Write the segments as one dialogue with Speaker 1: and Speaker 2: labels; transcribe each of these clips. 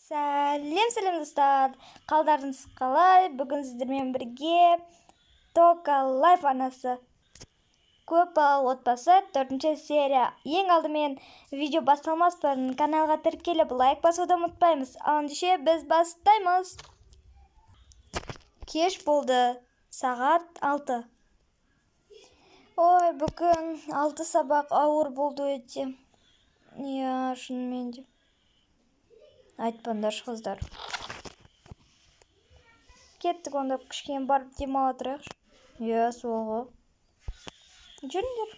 Speaker 1: Сәлем, сәлем достар. Қалдарыңыз қалай? Бүгін сіздермен бірге Тока Лайф арнасы. Көп балалы отбасы 4-ші серия. Ең алдымен видео басталмас бұрын каналға тіркеліп лайк басуды ұмытпаймыз. Ал ендеше біз бастаймыз. Кеш болды. Сағат 6. Ой, бүгін 6 сабақ ауыр болды өте. Иә, шынымен де. Айтпаңдаршы, қыздар. Кеттік онда, кішкене барып демала тұрайықшы. Иә, сол ғой. Жүріңдер.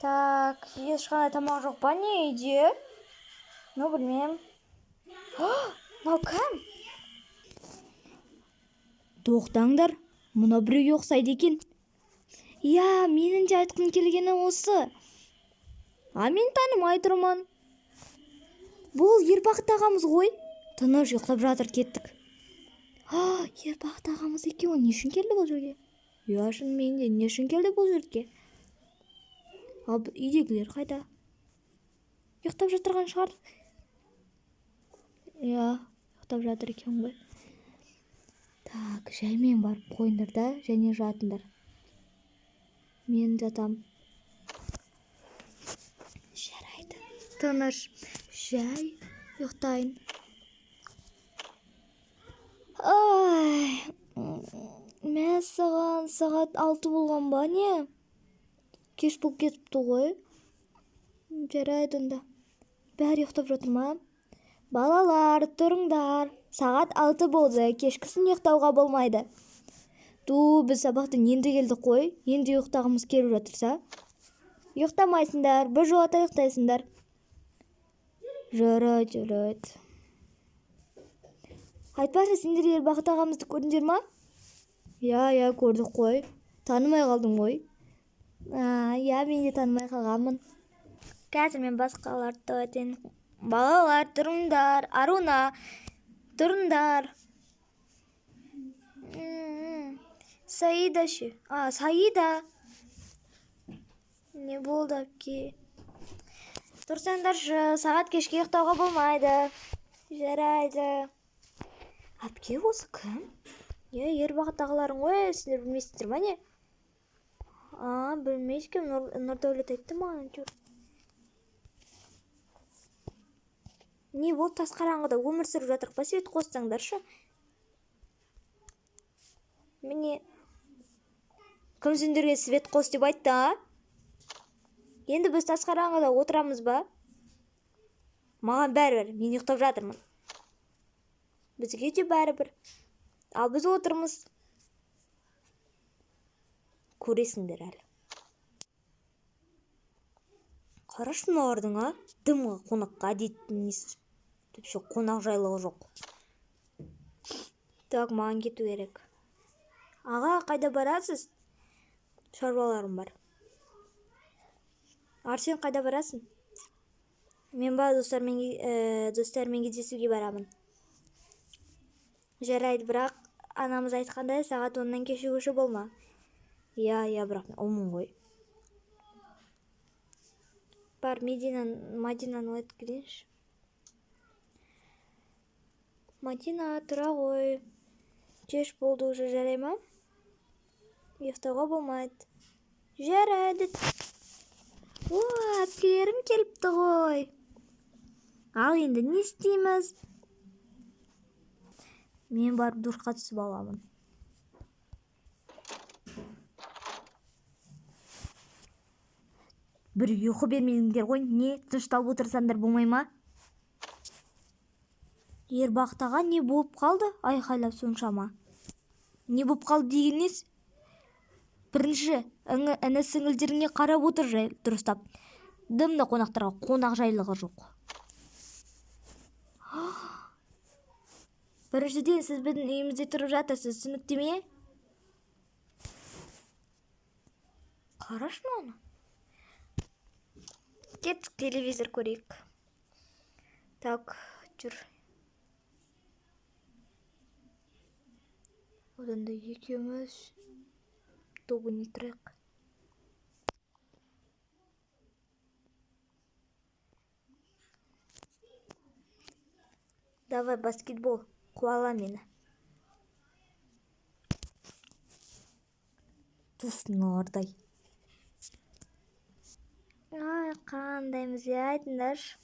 Speaker 1: Так, ешқандай тамақ жоқ па не үйде? Ну, білмеймін. Мынау кім?
Speaker 2: Тоқтаңдар, мына біреуге ұқсайды екен. Иә, менің де айтқым келгені осы. А мен танымай тұрмын. Бұл Ербақыт ағамыз ғой. Тыныш ұйықтап жатыр, кеттік. Ербақыт ағамыз екен, ол не үшін келді бұл жерге? Иә, шынымен де, не үшін келді бұл жерге? Ал үйдегілер қайда? Ұйықтап жатырған шығар. Иә, ұйықтап жатыр екен ғой. Так, жаймен барып қойыңдар да, және жатыңдар. Мен жатам. Жарайды. Тыныш. Жай ұйықтайын. Ай, мәссаған, сағат 6 болған ба не? Кеш болып кетіпті ғой. Жарайды онда. Бәрі ұйықтап жатыр ма? Балалар, тұрыңдар. Сағат 6 болды, кешкісін ұйықтауға болмайды. Ту, біз сабақтан енді келдік қой. Енді ұйықтағымыз келіп жатырса. Ұйықтамайсыңдар, бір жолата ұйықтайсыңдар. Жарайды, жарайды. Айтпақшы, сендер Ербақыт ағамызды көрдіңдер ма? Иә, иә, көрдік қой. Танымай қалдым ғой. Иә, мен де танымай қалғанмын.
Speaker 1: Қазір мен басқаларды айтайын. Балалар, тұрыңдар. Аруна, тұрыңдар. Саида ше? Саида. Не болды, әпке? Тұрсаңдаршы, сағат кешке ұйықтауға болмайды. Жарайды.
Speaker 2: Әпке, осы кім? Иә, Ербақыт ағаларың ғой, сендер білмейсіздер ма не? Білмейді екенмін, Нұрдәулет айтты маған әйтеуір. Не болды, тас қараңғыда өмір сүріп жатырық па, свет қоссаңдаршы. Міне, кім сендерге свет қос деп айтты, а? Енді біз тас қараңғыда отырамыз ба? Маған бәрібір, мен ұйықтап жатырмын. Бізге де бәрібір. Ал біз отырмыз. Көресіңдер әлі. Қарашы мыналардың, а? Дымға қонаққа әдетті несі? Тіпті қонақ жайлығы жоқ.
Speaker 1: Так, маған кету керек. Аға, қайда барасыз? Шаруаларым бар. Арсен, қайда барасың? Мен ба достарыммен кездесуге барамын. Жарайды, бірақ анамыз айтқандай сағат 10-нан кешігуші болма.
Speaker 2: Иә, иә, бірақ мен ұлмын ғой.
Speaker 1: Бар, Мадинаны оятып келейінші. Мадина, тұра ғой. Кеш болды уже, жарай ма? Ұйықтауға болмайды. Жарайды. О, әпкелерім келіпті ғой. Ал енді не істейміз?
Speaker 2: Мен барып душқа түсіп аламын. Бір ұйқы бермедіңдер ғой, не тынышталып отырсаңдар болмай ма? Ербақыт аға не болып қалды? Айқайлап соншама. Не болып қалды деген несі? Бірінші, іні сіңілдеріңе қарап отыр жай дұрыстап. Дымды қонақтарға қонақ жайлығы жоқ. Біріншіден, сіз біздің үйімізде тұрып жатырсыз, түсінікті ме? Қарашы мынаны.
Speaker 1: Кеттік, телевизор көрейік. Так, жүр.
Speaker 2: Одан да екеуміз тобын тұрайық. Давай, баскетбол, қуала мені. Туф, мыналардай.
Speaker 1: Ай, қандаймыз, иә, айтыңдаршы.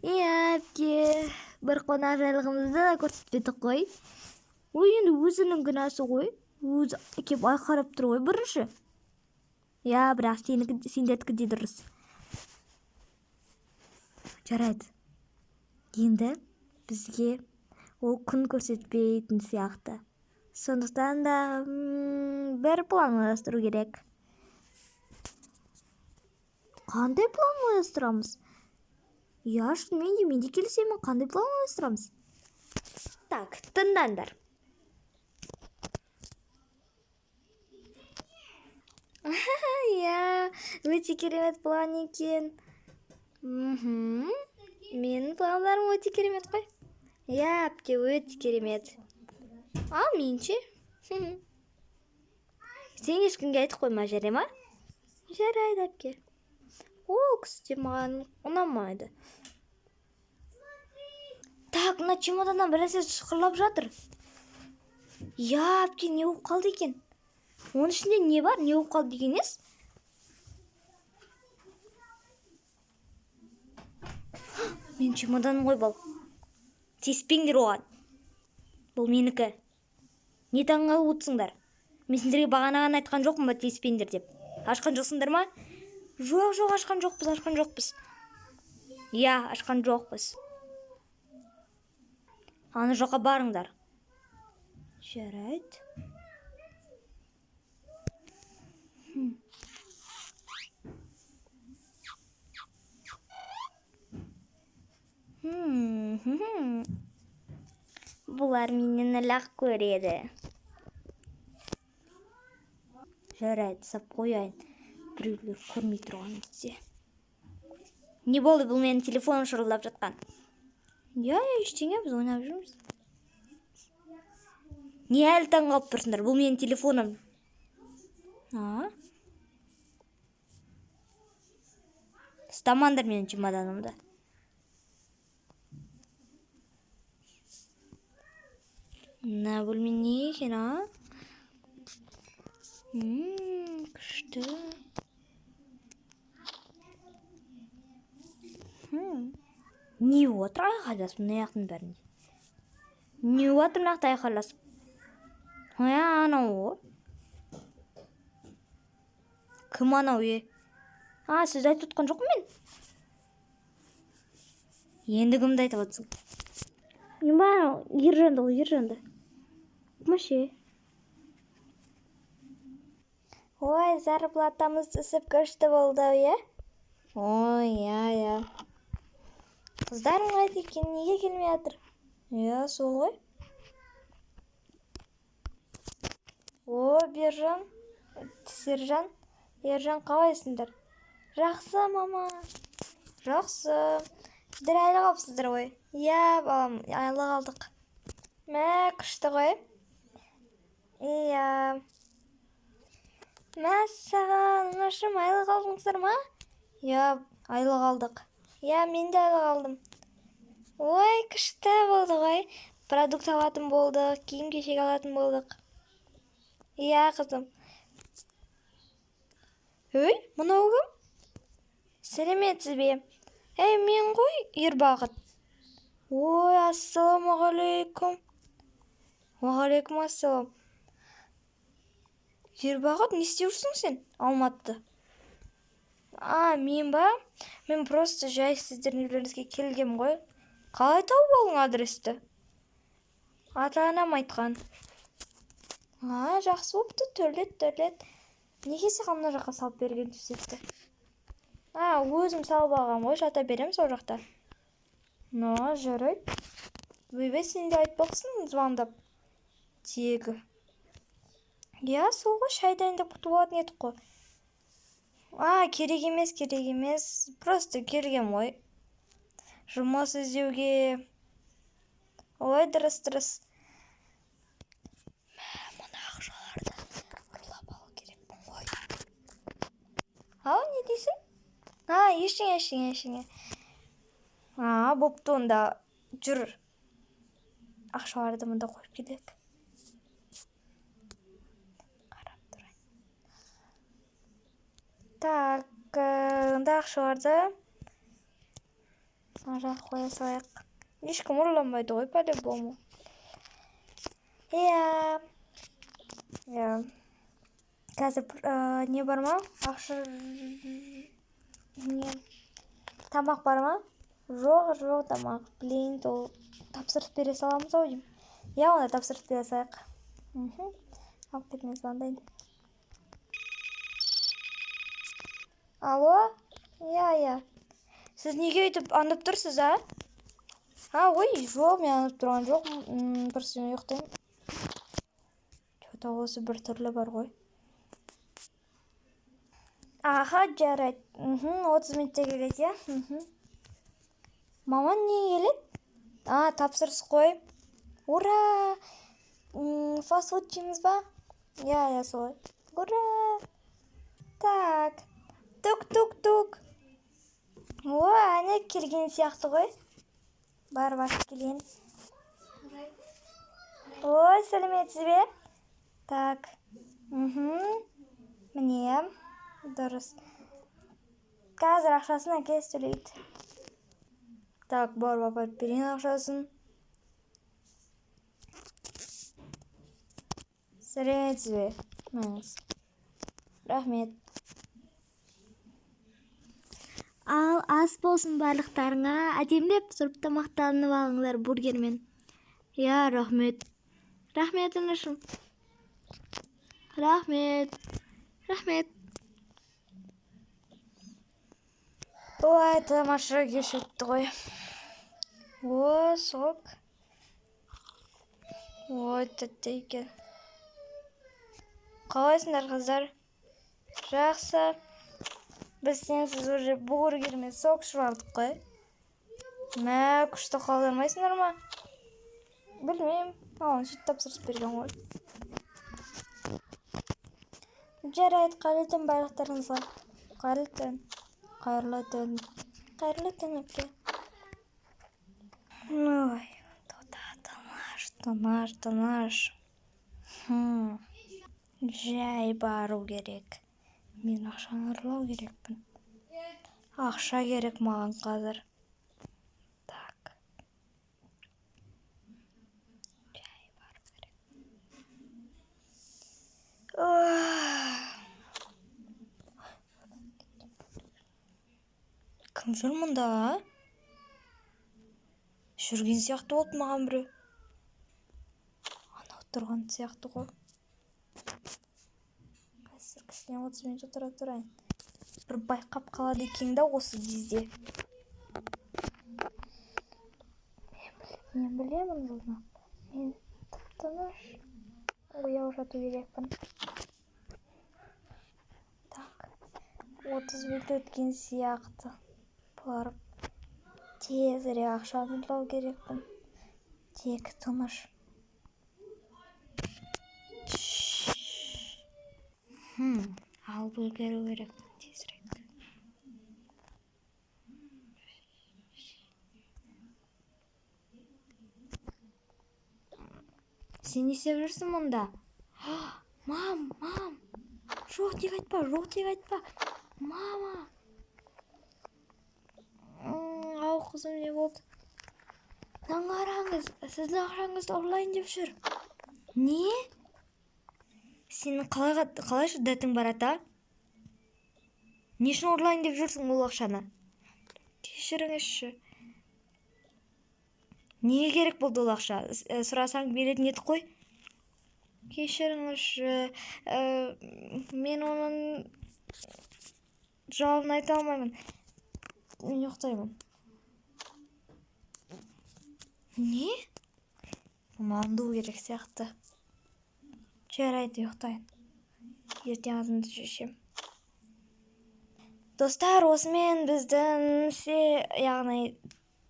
Speaker 1: Иә, әпке, бір қонақжайлығымызды да көрсетпедік қой.
Speaker 2: Ой, енді өзінің күнәсі ғой. Өзі кеп айқарап тұр ғой бірінші. Иә, бірақ сендердікі де дұрыс. Жарайды. Енді бізге ол күн көрсетпейтін сияқты. Сондықтан да бір план ойластыру керек. Қандай план ойластырамыз? Иә, шынымен де мен де келісемін. Қандай план ойластырамыз? Так, тыңдаңдар. Иә, өте керемет план екен. Менің пландарым өте керемет қой. Иә, әпке, өте керемет. Ал мен ше? Сен ешкімге айтып қойма, жарай ма? Жарайды, әпке. Ол кісі де маған ұнамайды. Так, мына чемоданнан бір нәрсе шықырлап жатыр. Иә, әпке, не болып қалды екен? Оның ішінде не бар? Не болып қалды деген несі? Мен чемоданым ғой бұл. Теспеңдер оған. Бұл менікі. Не таңғалып отырсыңдар? Мен сендерге бағана ғана айтқан жоқпын ба теспеңдер деп? Ашқан жоқсыңдар ма? Жоқ, жоқ, ашқан жоқпыз, ашқан жоқпыз. Иә, ашқан жоқпыз. Ана жаққа барыңдар. Жарайды.
Speaker 1: Бұлар менен ылақ көреді.
Speaker 2: Жарайды, сап қояйын. Біреулер көрмей тұрған кезде. Не болды, бұл менің телефоным шырылдап жатқан. Иә, ештеңе, біз ойнап жүрміз. Не әлі таң қалып тұрсыңдар, бұл менің телефоным. А? Ұстамаңдар менің чемоданымды. Мына бөлме не екен, а? Күшті. Не отыр айқайласып мына жақтың бәрінде? Не отыр мына жақта айқайласып? Ой, анау ғой. Кім анау, е? А, сізді айтып отқан жоқпын мен. Енді кімді айтып отырсың? Мен ба, анау Ержанды ғой, Ержанды. Кім ше?
Speaker 1: Ой, зарплатамыз түсіп күшті болды, иә?
Speaker 2: Ой, иә, иә.
Speaker 1: Қыздарың қайда екен, неге келмей жатыр?
Speaker 2: Иә, сол ғой.
Speaker 1: О, Бержан, Сержан, Ержан, қалайсыңдар? Жақсы, мама. Жақсы. Сіздер айлық алыпсыздар ғой? Иә, балам, айлық алдық. Мә, күшті ғой. Иә. Мәссаған, анашым, айлық алдыңыздар ма?
Speaker 2: Иә, айлық алдық.
Speaker 1: Иә, мен де айлық алдым. Ой, күшті болды ғой. Продукт алатын болдық, киім-кешек алатын болдық. Иә, қызым. Ой, мынау кім? Сәлеметсіз бе? Әй, мен ғой, Ербақыт. Ой, ассалаумағалейкум. Уағалейкум ассалам. Ербақыт, не істеп жүрсің сен Алматыда? А, мен ба? Мен просто жай сіздердің үйлеріңізге келгем ғой. Қалай тауып алдың адресті? Ата-анам айтқан. А, жақсы болыпты, төрлет, төрлет. Неге саған мына жаққа салып берген төсекті? А, өзім салып алғам ғой, жата берем сол жақта. Но, жарайды. Ойбай, сен де айтпақсың звондап. Тегі. Иә, сол ғой, шай дайындап күтіп алатын едік қой. А, керек емес, керек емес. Просто келгем ғой. Жұмыс іздеуге. Ой, дұрыс, дұрыс. Мә, мына ақшаларды ұрлап алу керекпін ғой. Ау, не дейсің? А, ештеңе, ештеңе, ештеңе. А, бопты онда. Жүр. Ақшаларды мұнда қойып келейік. Қарап тұрайын. Так, онда ақшаларды мына жаққа қоя салайық. Ешкім ұрламайды ғой, по-любому. Иә. Иә. Қазір не бар ма? Ақша не? Тамақ бар ма? Жоқ, жоқ тамақ. Блин, ол тапсырыс бере саламыз ау деймін. Иә, онда тапсырыс бере салайық. Алып кетмей звондайын. Алло? Иә, иә. Сіз неге өйтіп аңдып тұрсыз, а? А, ой, жоқ, мен аңдып тұрған жоқпын. Просто мен ұйықтаймын. Чё-то осы бір түрлі бар ғой. Аха, жарайды. 30 минутта келеді, иә? Маман не келеді? А, тапсырыс қой. Ура! Фастфуд жейміз ба? Иә, иә, солай. Ура! Так. Тук-тук-тук. О, әне келген сияқты ғой. Барып ашып келейін. Ой, сәлеметсіз бе? Так. Міне. Дұрыс. Қазір ақшасын әкесі төлейді. Так, барып апарып берейін ақшасын. Сәлеметсіз бе? Мәңіз. Рахмет.
Speaker 2: Ал, ас болсын барлықтарыңа. Әдемілеп тұрып тамақтанып алыңдар бургермен. Иә, рахмет. Рахмет, інішім. Рахмет. Рахмет.
Speaker 1: Ой, тамаша кеш өтті ғой. О, сок. Ой, тәтті екен. Қалайсыңдар, қыздар? Жақсы. Біз сенсіз уже бургер мен сок ішіп алдық қой. Мә, күшті қалдырмайсыңдар ма? Білмеймін. Маған сүт тапсырыс берген ғой. Жарайды, қайырлы түн барлықтарыңызға. Қайырлы түн. Қайырлы түн. Қайырлы түн, әпке. Ой, тота, тыныш, тыныш, тыныш. Жай бару керек. Мен ақшаны ұрлау керекпін. Ақша керек маған қазір. Так. Жай бару керек. Кім жүр мұнда, а? Жүрген сияқты болды маған біреу. Анау тұрған сияқты ғой. Қазір кішкене 30 минут отыра тұрайын. Бір байқап қалады екен да осы кезде. Мен білемін бұны. Мен тып-тыныш ояу жату керекпін. Так, 30 минут өткен сияқты. Барып тезірек ақшаны ұрлау керекпін. Тек тыныш. Алып үлгеру керекпін тезірек. Сен не істеп жүрсің мұнда? Мам, мам! Жоқ тек айтпа, жоқ тек айтпа. Мама! Ау, қызым, не болды? Мынаны қараңыз, сіздің ақшаңызды ұрлайын деп жүр. Не? Сенің қалайша дәтің бар, ата? Не үшін ұрлайын деп жүрсің ол ақшаны? Кешіріңізші. Неге керек болды ол ақша? Сұрасаң беретін еді қой. Кешіріңізші. Мен оның жауабын айта алмаймын. Мен ұйықтаймын. Не? Бұны аңду керек сияқты. Жарайды, ұйықтайын. Ертең азанды шешем. Достар, осымен біздің яғни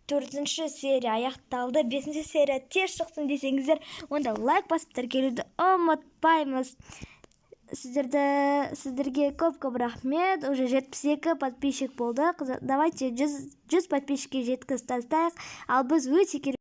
Speaker 1: 4-ші серия аяқталды. 5-ші серия тез шықсын десеңіздер, онда лайк басып тіркелуді ұмытпаймыз. Сіздерге көп-көп рахмет. Уже 72 подписчик болды. Давайте 100 подписчикке жеткізіп тастайық. Ал біз өте керемет